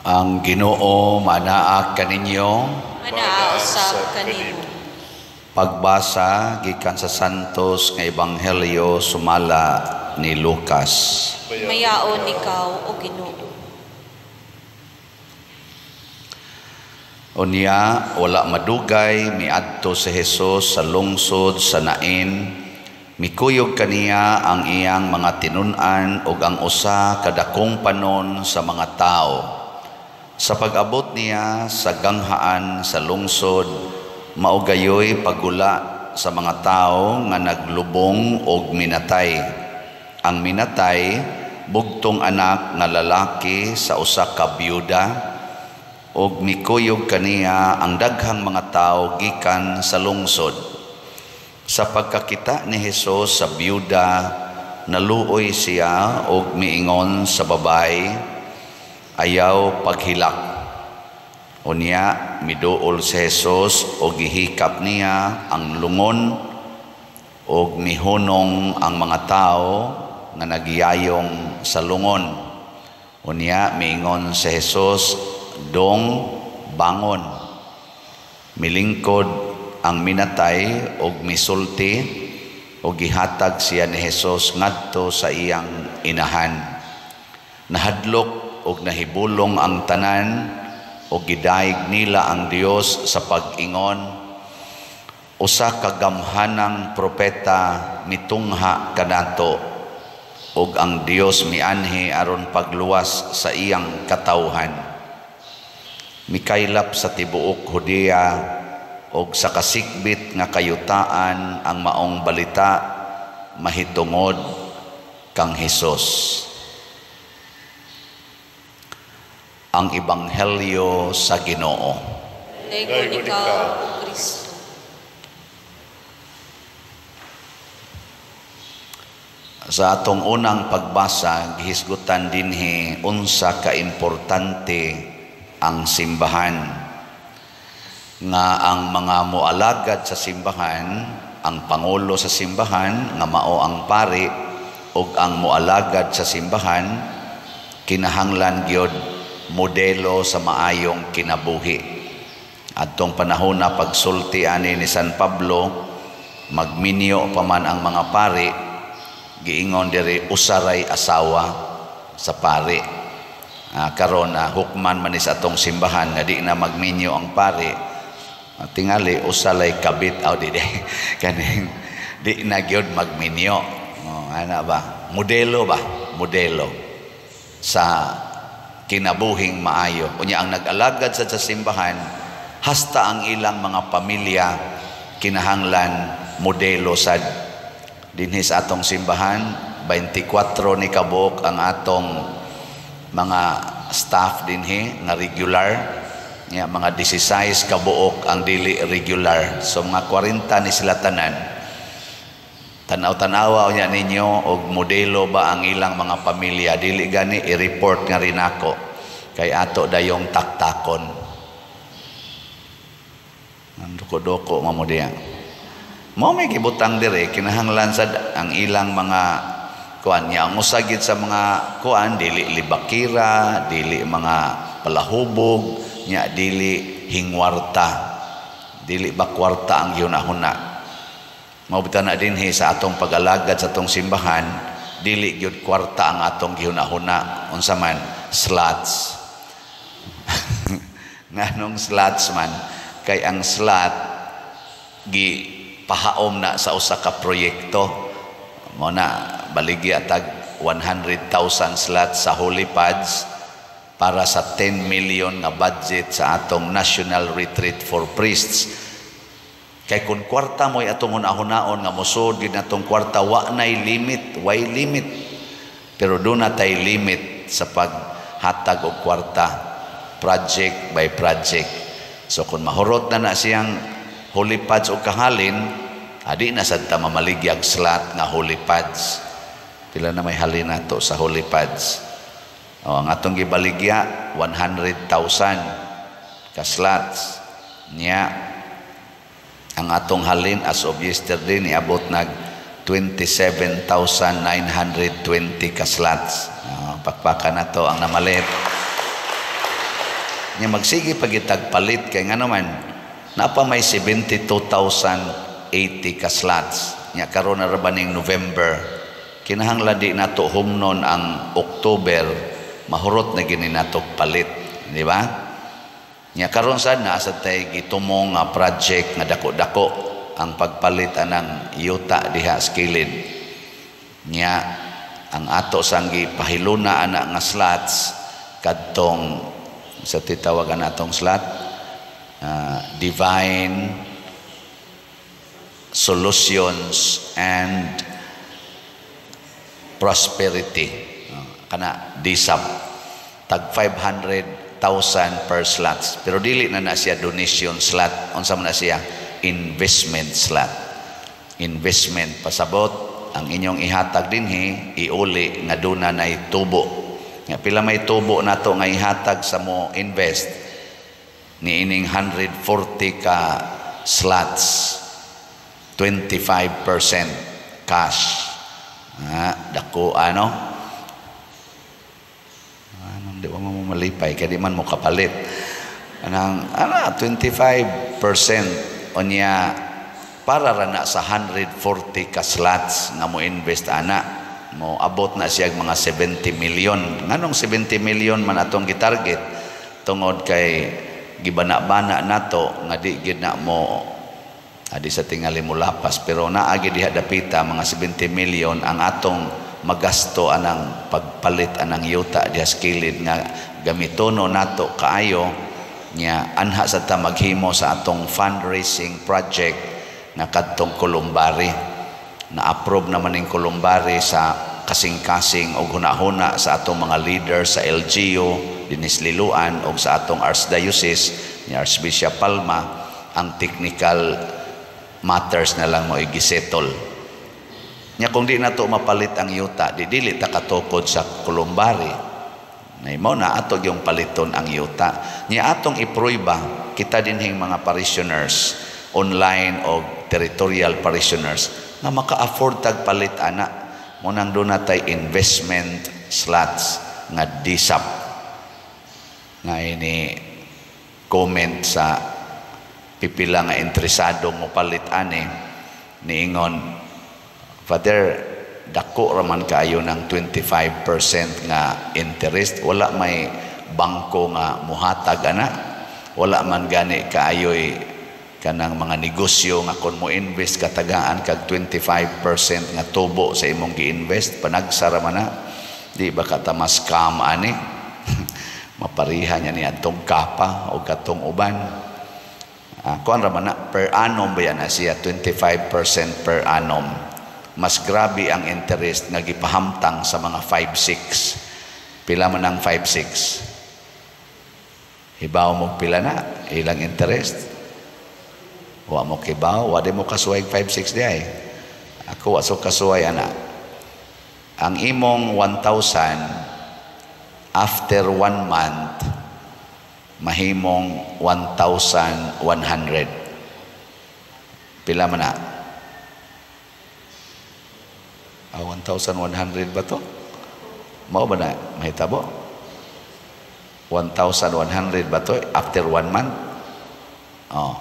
Ang Ginoo manaa kaninyo. Manaa usab kanimo. Pagbasa gikan sa Santos nga Ebanghelyo sumala ni Lucas. Mayaon ikaw, o Ginoo. Unya wala madugay miadto si Jesus sa lungsod sa Nain. Mikuyog kaniya ang iyang mga tinun-an ug ang usa ka dakong panon sa mga tao. Sa pag-abot niya sa ganghaan sa lungsod, mao gayoy paggula sa mga tao nga naglubong og minatay. Ang minatay bugtong anak nga lalaki sa usa ka byuda, ug mikuyog kaniya ang daghang mga tao gikan sa lungsod. Sa pagkakita ni Hesus sa byuda, naluoy siya og miingon sa babae, "Ayaw paghilak." Unya miduol si Hesus og gihikap niya ang lungon, og mihunong ang mga tao nga nagyayong sa lungon. Unya miingon si Hesus, "Dong, bangon." Milingkod ang minatay og misulti, og gihatag siya ni Hesus ngadto sa iyang inahan. Nahadlok og nahibulong ang tanan, og gidayeg nila ang Dios sa pag-ingon, "Usa ka gamhanang propeta mitungha kanato, og ang Dios mianhi aron pagluwas sa iyang katawhan." Mikaylap sa tibuok Judea og sa kasikbit nga kayutaan ang maong balita mahitungod kang Hesus. Ang Ebanghelyo sa Ginoo. Daygon ikaw, O Kristo. Sa atong unang pagbasa, gihisgutan dinhi unsa ka importante ang simbahan. Nga ang mga moalagad sa simbahan, ang pangulo sa simbahan nga mao ang pari, ug ang moalagad sa simbahan kinahanglan gyud modelo sa maayong kinabuhi. Adtong panahon na pagsulti ani ni San Pablo, magminyo pa man ang mga pari, giingon diri usaray asawa sa pari. Karon hukman man ni sa atong simbahan nga di na magminyo ang pari. Tingali usalay kabit aw di kaning di na gyud magminyo. Oh, ana ba? Modelo ba? Modelo sa kinabuhing maayo. Unya ang nag-alagad sa simbahan, hasta ang ilang mga pamilya kinahanglan modelo sad. Dinhi sa atong simbahan, 24 ni kabuok ang atong mga staff dinhi nga regular. Nya mga 16 kabuok ang dili regular. So mga 40 ni sila tanan. Tanaw-tanawa unya ninyo og modelo ba ang ilang mga pamilya. Dili gani i-report nga rin ako kay ato dayong taktakon. Ang doko-doko mamo diya. Mao may gibutang dire kinahanglan sad ang ilang mga kuan niya. Ang usagid sa mga kuan dili libakira, dili mga palahubog, nya dili hingwarta, dili ba kwarta ang gihunahuna. Mao bitaw na dinhi sa atong pag-alagad sa atong simbahan, dili gyud kwarta ang atong gihunahuna. Unsa man? Slots. Nganong slots man? Kay ang slot gi pahaom na sa usa ka proyekto. Mao na baligya tag 100,000 slots sa Holy Pads para sa 10 million nga budget sa atong National Retreat for Priests. Kay kung kwarta mo'y atong hunahunahon nga mosud gid natong kwarta, wa nay limit, way limit. Pero doon na tay limit sa paghatag og kwarta, project by project. So kung mahurot na na siyang Holy Pads o kahalin, adi na sad ta mamaligyag slot nga Holy Pads. Pila na may halin nato sa Holy Pads? O, ang atong gibaligya 100,000 ka slots. Nya ang atong halin as of yesterday niabot nag 27,920 ka slots. Pakpakan na to ang namalit. Nya magsige pagitag palit kay ngano man napa may 72,080 ka slots. Nya karon na ra ning November, kinahanglan di nato humnon ang October, mahurot na gini nato palit, di ba? Nya karon sad naa sad tay gitumong nga project nga dako-dako ang pagpalit anang yuta diha sa kilid. Nya ang ato sang gipahiluna ana nga slots kadtong sa titawagan natong slot, Divine Solutions and Prosperity, kana DSAP, tag 500,000 per slots, pero dili na na siya donation slot. Unsa man na siya? Investment slot. Investment, pasabot ang inyong ihatag dinhi, iuli nga duna nay tubo. Nga pila may tubo nato nga ihatag sa mo invest ni ining 140 ka slots? 25% cash. Dako ano? Ano, di ba mo malipay kay di man mo kapalit. Anang ana 25% unya para ra na sa 140 ka slots nga mo invest ana, mo abot na siya mga 70 million. Nganong 70 million man atong gitarget? Tungod kay gibana-bana nato nga di gid na mo adi sa tingali mo lapas, pero naagi diha dapita mga 70 million ang atong magasto anang pagpalit anang yuta diha sa kilid nga gamitono nato kaayo. Nya anha sa ta maghimo sa atong fundraising project nga kadtong Columbari. Na-approve naman ning Columbari sa kasing-kasing og hunahuna sa atong mga leaders sa LGU dinis Liloan og sa atong Archdiocese ni Archbishop Palma. Ang technical matters na lang mo igisettle. Nya kung di nato mapalit ang yuta, di dili ta katukod sa Columbari. Nay mo na ato yung paliton ang yuta. Nya atong ipruiba kita dinhing mga parishioners online o territorial parishioners nga maka-afford tag palit ana. Mo nang doon natay investment slots nga DSAP nga ini comment sa pipila nga interesado mo palit ani, niingon, "Father, dako raman kaayo ng 25% nga interest. Wala may bangko nga muhatag ana? Wala man gani kaayoy kanang mga negosyo nga kung mo invest katagaan kag 25% nga tubo sa imong gi-invest? Panagsara man na. Di ba ka ta scam ani?" Mapariha niya ni atong kapa o katong uban. Kuan ra man na, per annum ba yan na siya, 25% per annum. Mas grabe ang interest nga gipahamtang sa mga 5-6. Pila man ang 5-6? Hibaw mo pila na ilang interest? Wa mo kibaw, wa di mo kasuway 5-6 di ay. Ako wa so kasuway ana. Ang imong 1,000 after 1 month mahimong 1,100. Pila man na? 1,100 ba to? Mao ba na mahitabo? 1,100 ba to after 1 month? Oh.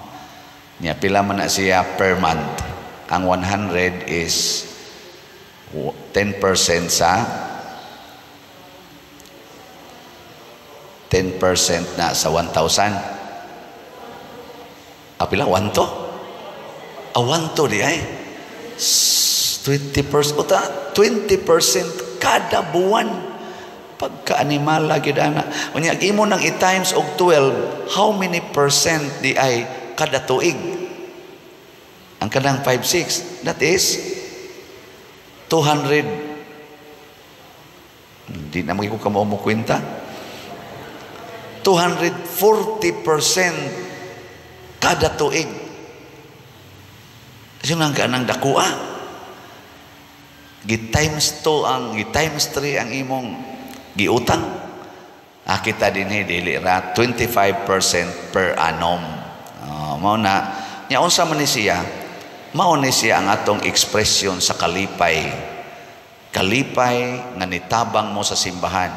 Nya pila man na siya per month? Ang 100 is 10% sa 10% na sa 1,000. Pila? 1 to? 1 to di ay. 20%. Uta, 20% kada buwan. Pagka-animal lagi ana. Unya, imo nang i-times og 12, how many percent di ay kada tuig? Ang kanang 5-6, that is 200. Hindi na magiging kamo mo kwenta. 240% kada tuig. Yun ang kanang dakua. Gi-times 2 ang, gi-times 3 ang imong giutang. Kita din dili ra 25% per annum. Mao na nya unsa man ni siya? Mao ni siya ang atong ekspresyon sa kalipay. Kalipay nga nitabang mo sa simbahan.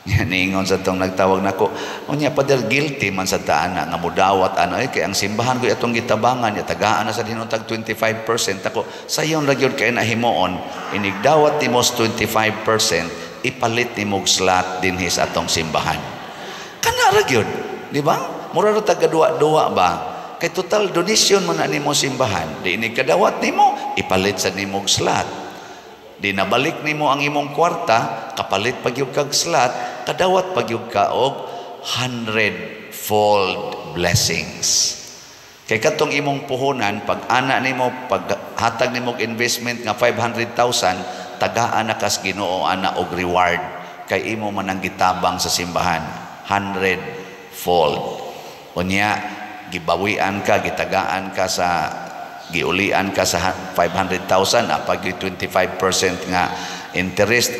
Niingon sa tong nagtawag nako, "Unya, Pader, guilty man sa ta ana nga mudawat ano eh, kay ang simbahan ko atong gitabangan ya, tagaan na sa hinuntag 25%." Ako, "Sayon ra gyud kay nahimuon, inigdawat nimo 25%, ipalit nimo slot dinhi sa atong simbahan." Kana ra gyud, di ba? Mura ra tag duwa-duwa ba? Kay total donation mo na nimo simbahan, di inig kadawat nimo, ipalit sa nimo slot. Di nabalik nimo ang imong kwarta, kapalit pa gyud kag slot, kadawat pa gyud ka og 100 fold blessings. Kay katong imong puhunan, pag ana nimo, pag hatag nimo og investment nga 500,000, tagaan na kas Ginoo ana og reward kay imo man ang gitabang sa simbahan, 100 fold. Unya gibawian ka, gitagaan ka sa, giulian ka sa 500,000, apag 25% nga interest,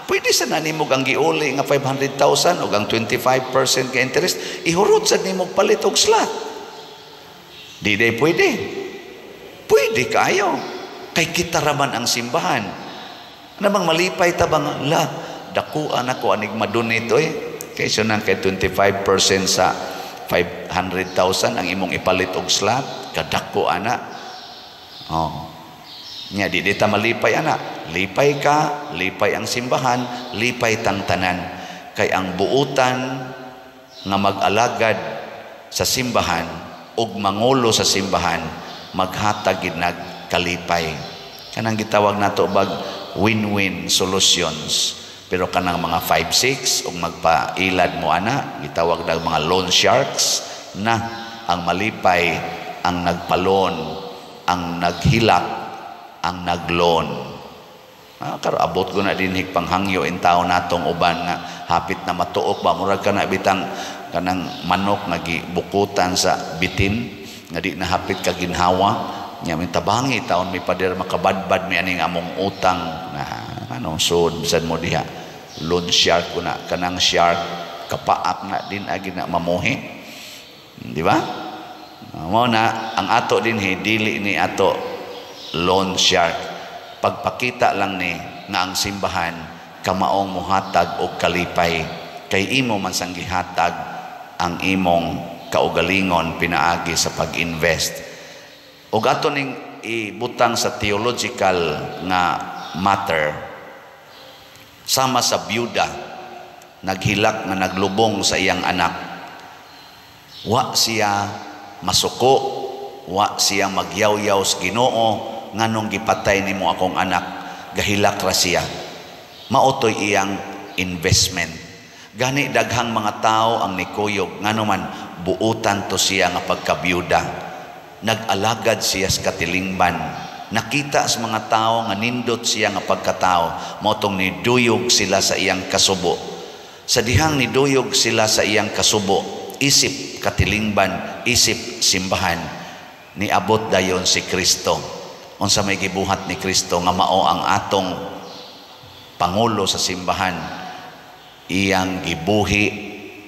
pwede sa na nimo ang giuli nga 500,000 ug ang 25% nga interest, ihurot sa nimo palit og slot. Di day pwede? Pwede kayo kay kita raman ang simbahan. Namang malipay ta bang la dakuan ako anig madonate oy, kaysa nang kay 25% sa 500,000 ang imong ipalit og slot, kadako ana. Oh. Nya di ta malipay ana? Lipay ka, lipay ang simbahan, lipay tang tanan. Kay ang buutan nga mag-alagad sa simbahan ug mangulo sa simbahan maghatag gid kalipay. Kanang gitawag nato bag win-win solutions. Pero kanang mga 5-6 ug magpailad mo ana, gitawag dag mga loan sharks na. Ang malipay ang nagpa-loan, ang naghilak, ang nagloan. Karo abot ko na din panghangyo in tao natong uban nga hapit na matuok ba, murag kana bitang kanang manok nga gibukutan sa bitin nga di na hapit ka ginhawa. Nya tabangi taon mi, Pader, makabadbad mi aning among utang na anong sud bisan mo diha. Loan shark ko na, kanang shark kapaak na din agi na mamuhi, di ba? Mo na ang ato dinhi, dili ni ato loan shark. Pagpakita lang ni nga ang simbahan kamaong muhatag og kalipay kay imo man sang gihatag ang imong kaugalingon pinaagi sa pag-invest. Ug ato ning ibutang sa theological nga matter, sama sa byuda naghilak nga naglubong sa iyang anak, wa siya masuko, wa siya magyawyaw sa Ginoo, "Nganong gipatay nimo akong anak?" Gahilak ra siya. Mao toy iyang investment. Gani daghang mga tao ang nikuyog, ngano man buutan to siya nga pagkabyuda. Nag-alagad siya sa katilingban. Nakita sa mga tao nga nindot siya nga pagkatao, mao tong niduyog sila sa iyang kasubo. Sa dihang niduyog sila sa iyang kasubo, isip katilingban, isip simbahan, niabot dayon si Kristo. Unsa may gibuhat ni Kristo nga mao ang atong pangulo sa simbahan? Iyang gibuhi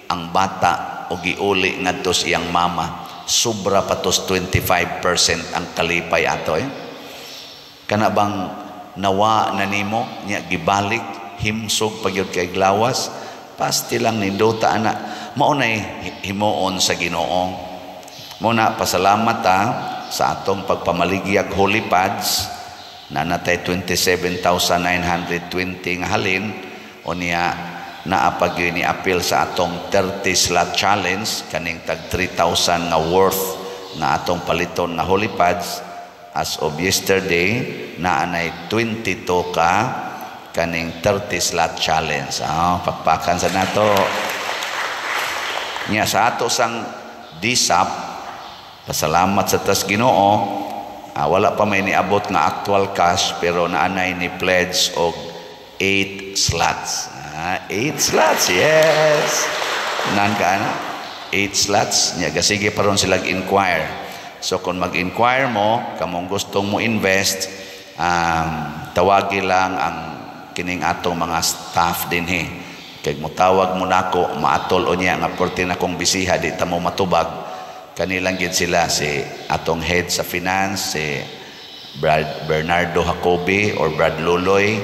ang bata o giuli ngadto sa iyang mama. Sobra pa tos 25% ang kalipay ato eh. Kana bang nawa na nimo nya gibalik, himsog pagyud kay glawas, pasti lang nindota ana. Mao nay himuon sa Ginoo. Mo na pasalamat ta sa atong pagpamaligyag holy pads na natay 27,920 nga halin. Unya naa pa gyud ni appeal sa atong 30 slot challenge, kaning tag 3,000 nga worth nga atong paliton nga holy pads. As of yesterday, naa nay 22 ka kaning 30 slot challenge. Pakpakan sa nato. Nya sa ato sang DSAP, pasalamat sa tas Ginoo, wala pa may niabot nga actual cash, pero naanay ni pledge og 8 slots. 8 slots, yes. Nan ka ana? 8 slots. Nya gasige pa ron sila inquire. So kung mag-inquire mo, kamong gustong mo invest, tawagi lang ang kining atong mga staff dinhi. Kay mutawag mo nako, maatol o niya nga perti na kong bisiha, di ta mo matubag. Kanilang gid sila, si atong head sa finance, si Brad Bernardo Jacobi or Brad Luloy,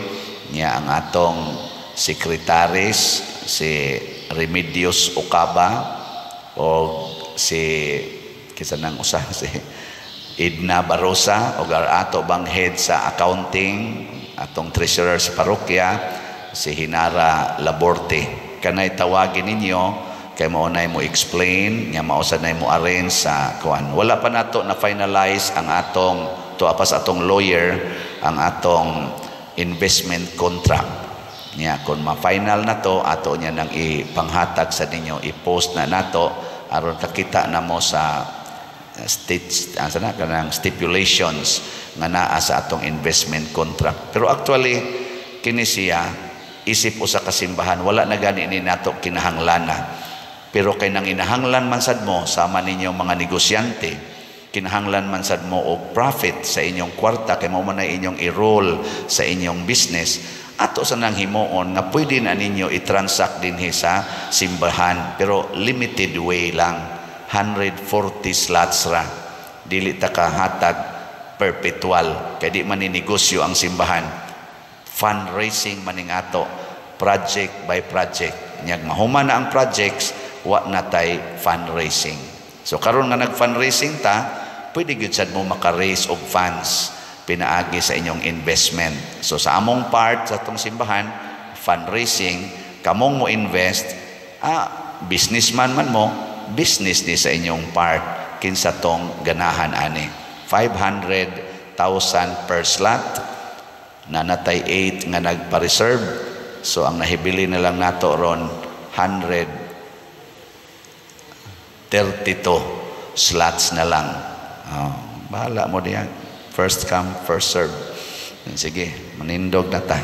niya ang atong secretaries, si Remedios Ocaba o si kinsa nang usa, si Edna Barosa, o ato bang head sa accounting, atong treasurer sa parokya, si Hinara Laborte. Kanay tawagin ninyo kay mao nay mo explain nga mao sad nay mo arrange sa kuan. Wala pa nato na finalize ang atong tuwa pa sa atong lawyer ang atong investment contract niya. Kung ma-final na to, ato niya nang ipanghatag sa ninyo, i-post na nato aron kakita na mo sa state asa na kanang stipulations nga naa sa atong investment contract. Pero actually kini siya isip usa ka simbahan, wala na gani ni nato kinahanglana. Pero kay nang inahanglan man sad mo, sama ninyong mga negosyante, kinahanglan man sad mo og profit sa inyong kwarta kay mao man na inyong i-roll sa inyong business, ato sa nang himuon nga pwede na ninyo i-transact dinhi sa simbahan, pero limited way lang, 140 slots ra. Dili ta kahatag perpetual kay di man ni negosyo ang simbahan, fundraising maning ato, project by project. Nyag mahuman na ang projects, wa na tay fundraising. So karon nga nag-fundraising ta, pwede gyud sad mo maka-raise og funds pinaagi sa inyong investment. So sa among part sa atong simbahan, fundraising, kamong mo invest, businessman man mo, business ni sa inyong part kinsa tong ganahan ani. 500,000 per slot na natay 8 nga nagpa-reserve. So ang nahibili na lang nato ron, 132 slots na lang. Oh, bahala mo diyan. First come, first serve. Sige, manindog na ta.